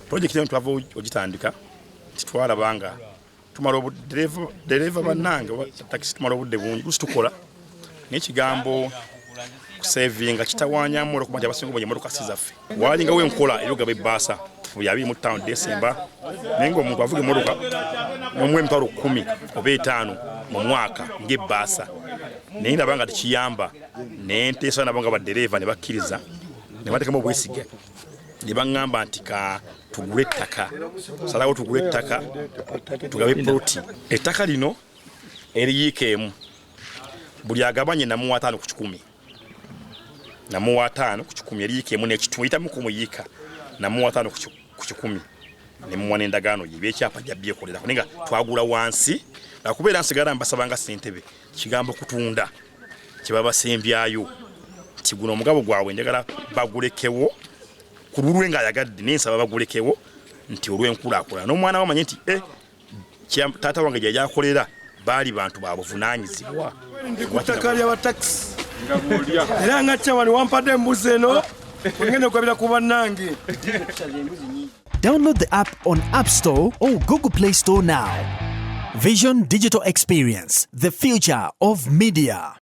Pulojekiti eno twava ogitandika titwalaba nga tumala dereva bannange takisi tumala obudde bungi lusi tukola naye ekigambo kusevinga kitawanyamu olwokuba nti abasinga obungi emotoka si zaffe. Walingawo enkola eyogaba ebbaasa buli 25 Desemba, naye ngaomuntu avuga emotoka nomuwa 100,000 oba 5 mu mwaka ngaebbaasa, naye ndaba nga tekiyamba. Nenteesa nabo nga badereeva ne bakkiriza ne bateekamu obwesige ne baŋŋamba nti ka tugule ettaka, salawo tugule ettaka tugabe poloti. Ettaka lino eriyiika emu buli agabanye namuwa 50 ku 100, namuwa 50 ku 100. Eriyiika emu n'ekitundu eyitamu ku muyiika, namuwa 50 ku 100, nemuwa n'endagaano ye ebyekyapa ajja byekolerako. Naye nga twagula wansi lwakubeera nsigala mbasaba nga ssentebe kigambo kutunda kyebabasembyayo nti guno omugabo gwabwe njagala bagulekewo ku lulwe ng'ayagadde, naye nsaba bagulekewo nti olw'enkulaakulana n'omwana we amanye nti eh, taata wange gye yakolera baali bantu ba buvunaanyizibwa. Ndi ku ttaka ly'abatakisi era nga kyawani wampadde embuzi eno wengenda okugabira ku bannange. Download the app on App Store or Google Play Store now. Vision Digital Experience, the future of media.